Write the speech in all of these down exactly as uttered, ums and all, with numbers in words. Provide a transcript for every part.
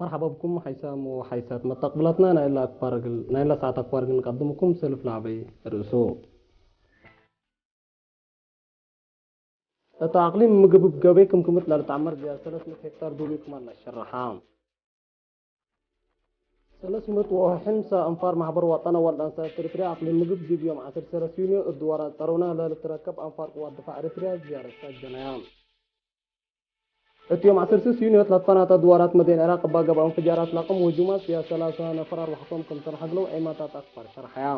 መርሐባ ብኩም ሓይሳም ወሓይሳት መተቅብላትና፣ ናይላ አክባር እግል፣ ናይላ ሰዓት አክባር እግል ንቀድምኩም ሰልፍ ለዐበይ ርእሱ። እት አቅሊም ምግብ እብ ገበይ ክምክምት ለልትዐመር ዝያድ ሰለስ ምእት ሄክታር ዱሉይ ክም ዐለ ሸርሐ። ሰለስ ምእት ወሐምሳ አንፋር ማሕበር ወጠን አዋልድ አንሳት ኤሪትርያ አቅሊም ምግብ ዲብ ዮም ዐስር ሰለስ ዩንዮ እት ድዋራት ጸረውና ለልትረከብ አንፋር ቅዋት ድፋዕ ኤሪትርያ ዝያረት ሰጀለያ። እት ዮም ዐስር ስስ ዩንዮ ለትፈናተ ድዋራት መደን ዕራቅ እባ ገብአ እንፍጃራት ላቅም ወህጁማት ዝያድ ሰላሳ ነፈር አርወሐቶም ክምሰል ሐግለው ዔማታት አክባር ሸርሐያ።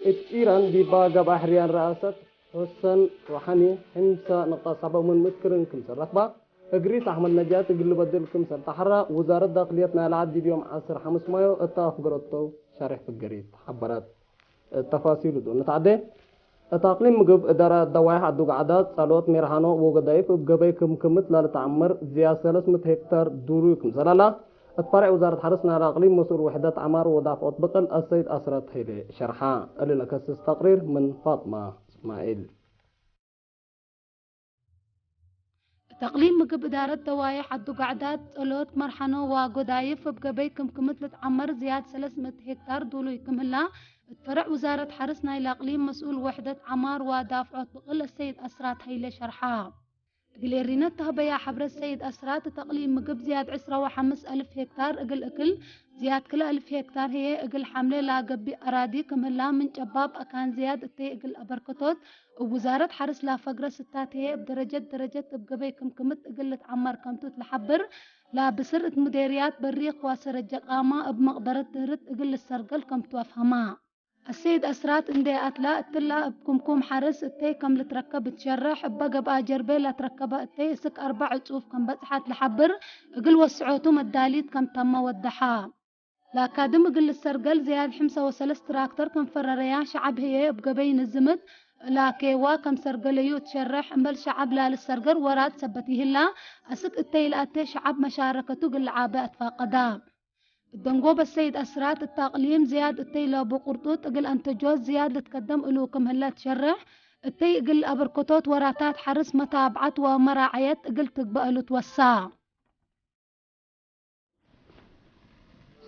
እት ኢራን ዲባ ገብአ ሕርያን ረአሰት ሑሰን ሩሓኒ፣ ሕምሳ ንቅጣ ሰብዕ ምን ምእት ክርን ክምሰል ረክባ፣ እግሪት አሕመድ ነጃት እግል ልበድል ክምሰል ተሐራ፣ ውዛረት ዳክልየት ናይለ ዐድ ዲብ ዮም ዐስር ሐምስ ማዮ እተ አፍገረቶ ሸሬሕ ፍገሪት ሐበረት። እት ተፋሲሉ ዶል ንትዐዴ። እት አቅሊም ምግብ እዳራት ደዋይሕ አዱግ ዐዳት፣ ጸሎት፣ ሜርሃኖ ወገዳይፍ እብ ገበይ ክምክምት ለልትዐመር ዝያድ ሰለስ ምእት ሄክታር ዱሉይ ክምሰል ዐላ፣ እት ፈሬዕ ውዛረት ሐርስ ናይለ አቅሊም መስኡል ውሕደት ዐማር ወዳፍዖት ብቅል አሰይድ አስራት ሀይሌ ሸርሐ። እሊ ለከስስ ተቅሪር ምን ፋጥማ እስማዒል። እት አቅሊም ምግብ እዳረት ደዋይሕ አዱግ ዐዳት፣ ጸሎት፣ መርሐኖ ወጎዳይፍ እብ ገበይ ክምክምት ልትዐመር ዝያድ ሰለስ ምእት ሄክታር ዱሉይ ክም ህላ፣ እት ፈረዕ ውዛረት ሐርስ ናይለ አቅሊም መስኡል ውሕደት ዐማር ወዳፍዖት ብቅል አሰይድ አስራት ሀይሌ ሸርሐ። እግል ኤሪነት ተህበያ ሐብረት ሰይድ አስራት፣ እት አቅሊም ምግብ ዝያድ ዕስራ ወሐምስ አልፍ ሄክታር እግል እክል፣ ዝያድ ክልኤ አልፍ ሄክታር ህዬ እግል ሐምሌ ለገብእ አራዲ ክም ህላ፣ ምን ጨባብ አካን ዝያድ እተይ እግል አበርክቶት፣ እብ ውዛረት ሐርስ ለፈግረ ስታት ህዬ እብ ደረጀት ደረጀት እብ ገበይ ክምክምት እግል ልትዐመር ከምቱ እት ለሐብር፣ ለብስር እት ሙዴርያት በሪክ ወሰረጀቃማ እብ መቅደረት ድህርት እግል ልሰርገል ከምቱ አፍሀማ። አሰይድ አስራት እንዴ አትላ፣ እትላ እብ ክምኩም ሐርስ እተይ ከም ልትረከብ ትሸርሕ፣ እበ ገብአ ጀርቤ ለትረከበ እተይ እስክ አርበዕ እጹፍ ከም በጽሐት ለሐብር፣ እግል ወስዖቱ መዳሊት ከም ተመ ወደሐ። ለአካድም እግል ልሰርገል ዝያድ ሕምሰ ወሰለስ ትራክተር ከም ፈረረያ፣ ሸዐብ ህዬ እብ ገበይ ንዝምት ላኬዋ ከም ሰርገለዩ ትሸርሕ፣ እምበል ሸዐብ ላልሰርገል ወራት ሰበት ይህላ፣ አስክ እተይ ለአቴ ሸዐብ መሻረከቱ እግል ለዓበ አትፋቀዳ። እት ደንጎበ ሰይድ አስራት፣ እት አቅሊም ዝያድ እተይ ለቡ ቅርጡጥ እግል አንተጆት ዝያድ ልትከደም እሉ ክም ህለ ትሸርሕ፣ እተይ እግል አበርክቶት ወራታት ሐርስ መታብዐት ወመራዐየት እግል ትግበእ እሉ ትወሳ።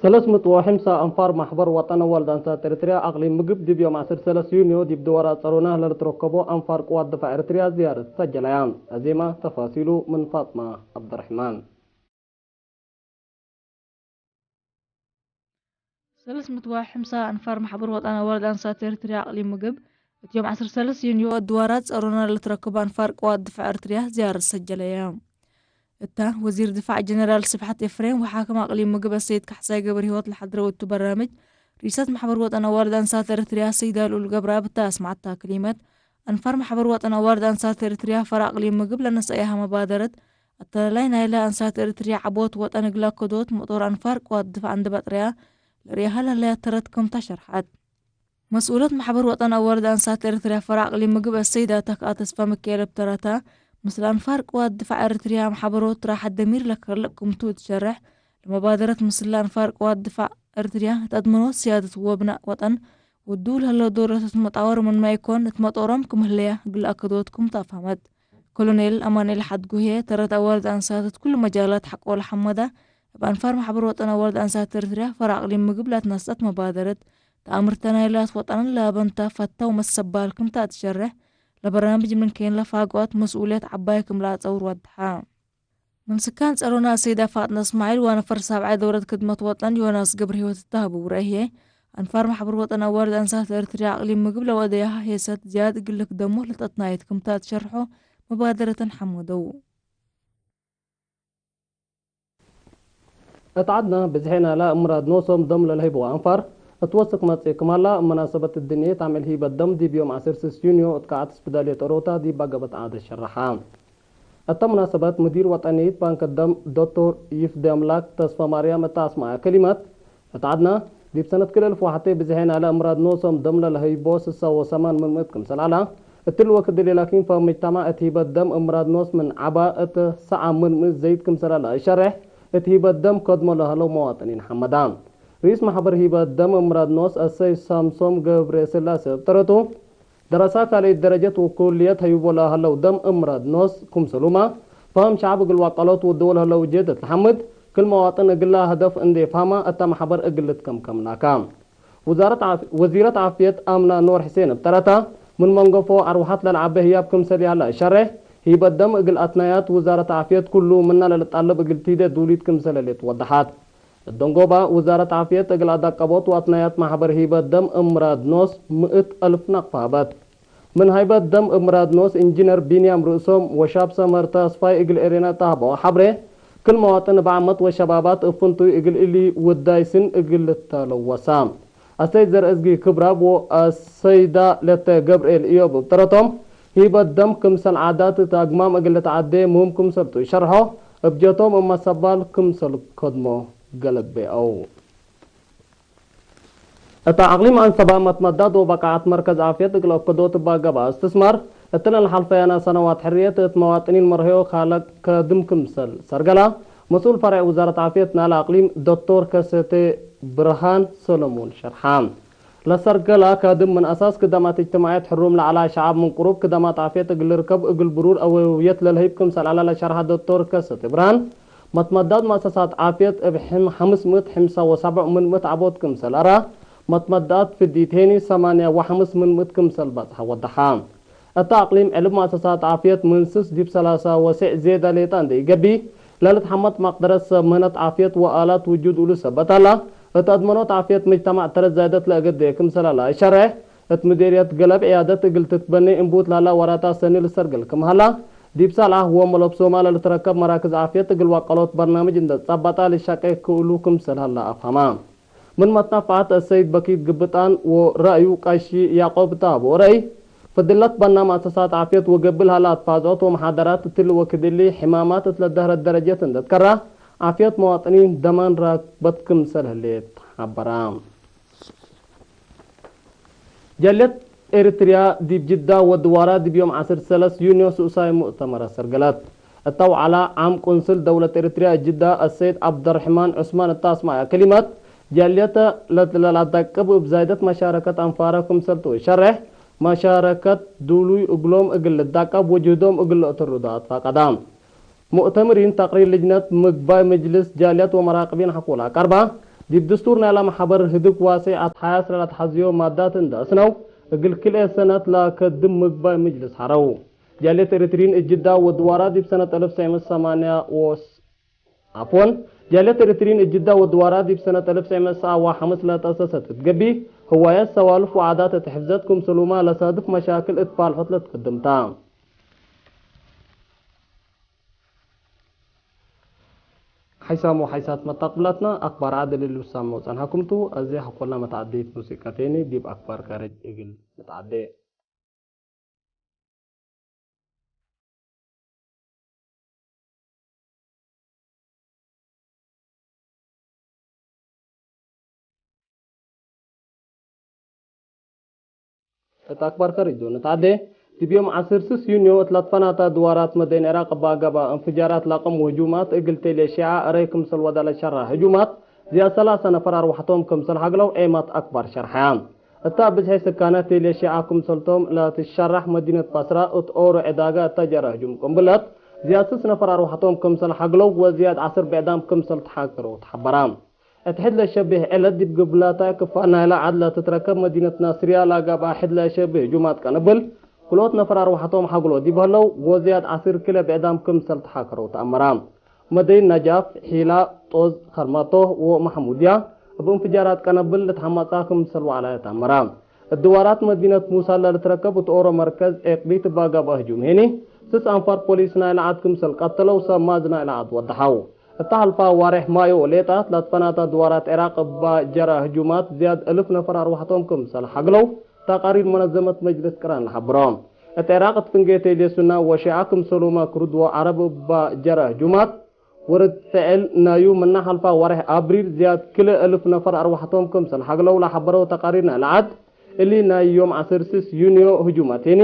ሰለስ ምእት ወሐምሳ አንፋር ማሕበር ወጠን አዋልድ አንሳት ኤሪትርያ አቅሊም ምግብ ዲብ ዮም ዐስር ሰለስ ዩንዮ ዲብ ድዋራት ጸሮና ለልትረከቦ አንፋር ቅዋት ድፋዕ ኤሪትርያ ዝያረት ሰጀለያ። አዜመ ተፋሲሉ ምን ፋጥማ ዐብደርሕማን። ሰለስ ምእት ወሐምሳ አንፋር ማሕበር ወጠን አዋልድ አንሳት ኤሪትርያ አቅሊም ምግብ፣ እት ዮም ዐስር ሰለስ ዩንዮ እት ድዋራት ጸሮና ለልትረከቦ አንፋር ቅዋት ድፋዕ ኤሪትርያ ዝያረት ሰጀለያ። እታ ወዚር ድፋዕ ጀነራል ስብሐት ኤፍሬም ወሓክም አቅሊም ምግብ አሰይድ ካሕሳይ ገብረህይወት ለሐድረው እቱ በርናምጅ፣ ርኢሰት ማሕበር ወጠን አዋልድ አንሳት ኤሪትርያ ሰይዳ ልኡል ገብረአብ እተ አስመዐታ ክሊመት፣ አንፋር ማሕበር ወጠን አዋልድ አንሳት ኤሪትርያ ፈር አቅሊም ምግብ ለነሰአያሃ መባደረት፣ አተላላይ ናይለ አንሳት ኤሪትርያ ዐቦት ወጠን እግል አከዶት መጦር አንፋር ቅዋት ድፋዕ እንዴ በጥረያ፣ ለርኤሃ ለህለያት ተረት ክምታ ሸርሐት። መስኡለት ማሕበር ወጠን አዋልድ አንሳት ኤሪትርያ ፈር አቅሊም ምግብ አሰይዳ ተክአ ተስፋ ሚካኤል እብ ተረታ፣ ምስል አንፋር ቅዋት ድፋዕ ኤሪትርያ መሓበሮት ራሐት ደሚር ለከልቅ ክምቱ እት ሸርሕ፣ ለመባደረት ምስል አንፋር ቅዋት ድፋዕ ኤሪትርያ እት አድመኖት ስያደት ወብናእ ወጠን ወዱ ለህለው ዶረት እት መጣወር ምንመ ኢኮን፣ እት መጦሮም ክም ህለያ እግል አከዶት ክምቱ አፍሀመት። ኮሎኔል አማኑኤል ሐድጉ ህዬ፣ ተረት አዋልድ አንሳት እት ኩሉ መጃላት ሐቆ ለሐመዳ፣ እብ አንፋር ማሕበር ወጠን አዋልድ አንሳት ኤሪትርያ ፈር አቅሊም ምግብ ለትነስአት መባደረት፣ ተአምርተ ናይላት ወጠንን ለአበንታ ፈታ ወመሰባል ክምታ እት ሸርሕ፣ ለበርናምጅ ምን ኬን ለፋግኦት መስኡልየት ዐባይ ክም ለአጸውር ወደሐ። ምን ስካን ጸሮና አሰይዳ ፋጥነ እስማዒል ወነፈር ሳብዓይ ደውረት ክድመት ወጠን ዮናስ ገብረህይወት እተ ሀበው ረአይ ህዬ፣ አንፋር ማሕበር ወጠን አዋልድ አንሳት ኤሪትርያ አቅሊም ምግብ ለወደያሃ ሄሰት ዝያድ እግል ልክደሞ ለተትናየት ክምታ እት ሸርሖ መባደረተን ሐመደው። እት ዐድነ ብዝሔ ናላ እምራድ ኖሶም ደም ለልሀይብዎ አንፋር እት ወስክ መጽእ ክም ዐላ፣ እብ መናሰበት እድንየት አምዕል ሂበት ደም ዲብ ዮም ዐስር ስስ ዩንዮ እት ከዐት እስፕዳልየት ኦሮታ ዲብ ባገብአት ዐደ ሸረሐ። እተ መናሰበት ሙዲር ወጠንየት ባንክ ደም ዶክቶር ይፍዴ አምላክ ተስፋማርያም እተ አስመዐ ከሊመት፣ እት ዐድነ፣ ዲብ ሰነት ክልኤ እልፍ ወሐቴ ብዝሔ ናለ እምራድ ኖሶም ደም ለለሀይቦ ስሳ ወሰማን ምን ምእት ክምሰል ዐላ፣ እትሊ ወክድ ህሌ ላኪን ፈሙጅተማዕ እት ሂበት ደም እምራድ ኖስ ምን ዐባ እት ሰዓ ምን ምእት ዘይድ ክምሰል ዐላ እሸሬሕ፣ እት ሂበት ደም ከድሞ ለሀለው መዋጥኒን ሐመዳ። ርኢስ መሕበር ሂበት ደም እምራድ ኖስ አሰይድ ሳምሶም ገብሬስላሴ እብ ተረቱ፣ ደረሳ ካልአይት ደረጀት ወኩልየት ሀይቦ ለሀለው ደም እምራድ ኖስ ክምሰሉመ፣ ፈሀም ሸዐብ እግል ዋቀሎት ወድወ ለሀለው ጀህደት ለሐምድ፣ ክል መዋጥን እግላ ህደፍ እንዴ ፋማ እተ መሕበር እግል ልትከምከም ናካ። ውዛረት ዓፍ-፣ ወዚረት ዓፍየት አምና ኖር ሕሴን እብ ተረታ፣ ምን መንገፎ አርወሐት ለልዓቤ ህያብ ክምሰል ያለ እሸሬሕ፣ ሂበት ደም እግል አትናያት ውዛረት ዓፍየት ኩሉ ምና ለልጣለብ እግል ቲዴ ዱሊት ክምሰል ህሌት ወደሓት። እደንጎባ፣ ውዛረት ዓፍየት እግል አዳቀቦት ወአትናያት መሕበር ሂበት ደም እብ ምራድ ኖስ ምእት አልፍ ናቅፋ ሀበት። ምን ሀይበት ደም እብ ምራድ ኖስ ኢንጂነር ቢንያም ርእሶም ወሻብ ሰመር ተስፋይ እግል ኤሬና እተ ሀበው ሐብሬ፣ ክል መዋጥን እብ ዓመት ወሸባባት እብ ፍንቱይ እግል እሊ ውዳይ ስን እግል ልተለወሳ። አሰይድ ዘርእዝጊ ክብራብ ወአሰይዳ ለተ ገብርኤል እዮብ እብ ተረቶም፣ ሂበት ደም ክምሰል ዓዳት እት አግማም እግል ልትዓዴ ምህም ክምሰል ቱ ሸርሖ፣ እብ ጀቶም እብ መሰባል ክምሰል ከድሞ ገለቤአው። እት አቅሊም አንሰባ መትመዳድ ወበቃዐት መርከዝ ዓፍየት እግል አከዶት እባ ገብአ እስትስማር፣ እትለ ለሐልፈያነ ሰነዋት ሕርየት እት መዋጥኒን መርሀዮ ካለ ከድም ክምሰል ሰርገላ፣ መስኡል ፈሬዕ ውዛረት ዓፍየት ናለ አቅሊም ዶክቶር ከሰቴ ብርሃን ሰለሙን ሸርሐ። ለሰርገላ ካድም ምን አሳስ ክደማት እጅትማዕየት ሕሩም ለዐላ ሸዐብ ምን ቅሩብ ክደማት ዓፍየት እግል ልርከብ እግል ብሩር አወለውየት ለልሀይብ ክምሰል ዐለ ለሸርሐ ዶክቶር ከሰቴ ብርሃን፣ መትመዳት መአሰሳት ዓፍየት እብ ሕም-፣ ሐምስ ምእት ሕምሳ ወሰብዕ ምን ምእት ዐቦት ክምሰል አራ፣ መትመዳት ፍዲት ሄኒ ሰማንያ ወሐምስ ምን ምእት ክምሰል በጽሐ ወደሐ። እተ አቅሊም ዕልብ መአሰሳት ዓፍየት ምን ስስ ዲብ ሰላሳ ወሴዕ ዜዳ ሌጠ እንዴ ኢገብእ፣ ለልትሐመድ መቅደረት ሰብ ምህነት ዓፍየት ወአላት ውጁድ እሉ ሰበት ሀላ፣ እት አድመኖት ዓፍየት ምጅተማዕ ተረት ዛይደት ለእገዴ ክምሰል ሀላ እሸሬሕ፣ እት ምዴርየት ገለብ ዕያደት እግል ትትበኔ እንቡት ላላ ወራታ ሰኒ ልሰርገል ክም ሀላ፣ ዲብ ሳልአህ ወመለብሶማ ለልትረከብ መራክዝ ዓፍየት እግል ዋቀሎት በርናምጅ እንደ ጸበጣ ልሸቄ ክእሉ ክምሰል ሀላ አፍሀማ። ምን መትነፈዐት አሰይድ በኪት ግብጣን ወረአዩ ቀሺ ያቆብ እተ ሀበው ረአይ፣ ፍድለት በና መአሰሳት ዓፍየት ወገብእ ለሀላ አትፋዝዖት ወመሓደራት እትሊ ወክድ እሊ ሕማማት እት ለደህረት ደረጀት እንደ ትከራ፣ ዓፍየት መዋጥኒን ደማን ራክበት ክምሰል ህሌት ሐበራ። ጃልየት ኤሪትርያ ዲብ ጅዳ ወድዋራ ዲብ ዮም ዐስር ሰለስ ዩንዮ ሱሳይ ሙእተመር አሰርገለት። እተ ወዐላ ዓም ቁንስል ደውለት ኤሪትርያ እት ጅዳ አሰይድ ዐብደርሕማን ዑስማን እተ አስመዐ ክሊመት፣ ጃልየተ ለትለላዳቅብ እብ ዛይደት መሻረከት አንፋረ ክምሰል ቱ እሸሬሕ፣ መሻረከት ዱሉይ እግሎም እግል ልዳቀብ ወጅህዶም እግል ለአተርዱ አትፋቀዳ። ሙእተምሪን ተቅሪር ልጅነት ምግባይ ምጅልስ ጃልየት ወመራቅቢን ሐቆ ለአቀርባ፣ ዲብ ድስቱር ናይላ መሐበር ህድግ ዋሴ አትሓያስ ለለአትሐዝዮ ማዳት እንደ አስነው፣ እግል ክልኤ ሰነት ለከድም ምግባይ ምጅልስ ሐረው። ጃልየት ኤሪትሪን እት ጅዳ ወድዋራ ዲብ ሰነት አልፍ ተስዕ ምእት ሰማንያ ወስ-፣ አፍወን፣ ጃልየት ኤሪትሪን እት ጅዳ ወድዋራ ዲብ ሰነት አልፍ ተስዕ ምእት ሰብዓ ወሐምስ ለተአሰሰት እት ገብእ፣ ህዋየት፣ ሰዋልፍ ወዓዳት እት ሕፍዘት ክምሰሉመ ለሳድፍ መሻክል እት ፋልሖት ለትከድም ታ። ሓይሳም ወሓይሳት መታቅብላትና፣ አክባር ዐድ እሊ ልሳመው ጸንሐኩም ቱ። አዜ ሐቆልና መትዐደይት ሙሲቀቴኒ ዲብ አክባር ካርጅ እግል ንትዐዴ። እት አክባር ከርጅ ዶል ንትዐዴ። ዲብ ዮም ዐስር ስስ ዩንዮ እት ለትፈናተ ድዋራት መደይን ዕራቅ እባ ገብአ እንፍጃራት ለአቅም ወህጁማት እግል ቴልየ ሺዐ እረይ ክምሰል ወደ ለሸርሐ ህጁማት፣ ዝያድ ሰላሰ ነፈር አርወሐቶም ክምሰል ሐግለው ዔማት አክባር ሸርሐያ። እተ ብዝሒ ስካነ ቴልየ ሺዐ ክምሰልቶም ለትሸረሕ መዲነት ባስራ እት ኦሮ ዕዳጋ እተ ጀረ ህጁም ቅንብለት፣ ዝያድ ስስ ነፈር አርወሐቶም ክምሰል ሐግለው ወዝያድ ዐስር ብዕዳም ክምሰል ተሓከረው ተሐበራ። እት ሕድ ለሸብህ ዕለት ዲብ ግብላታይ ክፋል ናይላ ዐድ ለትትረከብ መዲነት ናስርያ ለገብአ ሕድ ለሸብህ ህጁማት ቀንብል፣ ክልኦት ነፈር አርወሐቶም ሐግሎ ዲብ ህለው ወዝያድ ዐስር ክለ ብዕዳም ክምሰል ተሓከረው ተአመራ። መደይን ነጃፍ፣ ሒላ፣ ጦዝ፣ ከርማቶህ ወመሐሙድያ እብ እንፍጃራት ቀነብል ልትሐመጻ ክምሰል ወዐላየ ተአመራ። እት ድዋራት መዲነት ሙሳል ለልትረከብ እት ኦሮ መርከዝ ዔቅቢት እባ ገብአ ህጁም ሄኒ፣ ስስ አንፋር ፖሊስ ናይለ ዐድ ክምሰል ቀተለው፣ ሰብ ማዝ ናይለ ዐድ ወደሐው። እተ ሐልፋ ዋሬሕ ማዮ ሌጣት ለትፈናተ ድዋራት ዒራቅ እባ ጀረ ህጁማት ዝያድ እልፍ ነፈር አርወሐቶም ክምሰል ሐግለው ተቃሪር መነዘመት መጅልስ ቅራን ለሐብሮ። እት ዒራቅ እት ፍንጌ ቴልየ ሱና ወሺዐ ክምሰሉመ ክሩድ ወዐረብ እባ ጀረ ህጁማት፣ ወርድ ፍዕል ናዩ ምነ ሐልፋ ዋሬሕ አብሪል ዝያድ ክልኤ እልፍ ነፈር አርወሐቶም ክምሰል ሐግለው ለሐበረው ተቃሪር ናይለ ዐድ፣ እሊ ናይ ዮም ዐስር ስስ ዩንዮ ህጁማት ሄኒ፣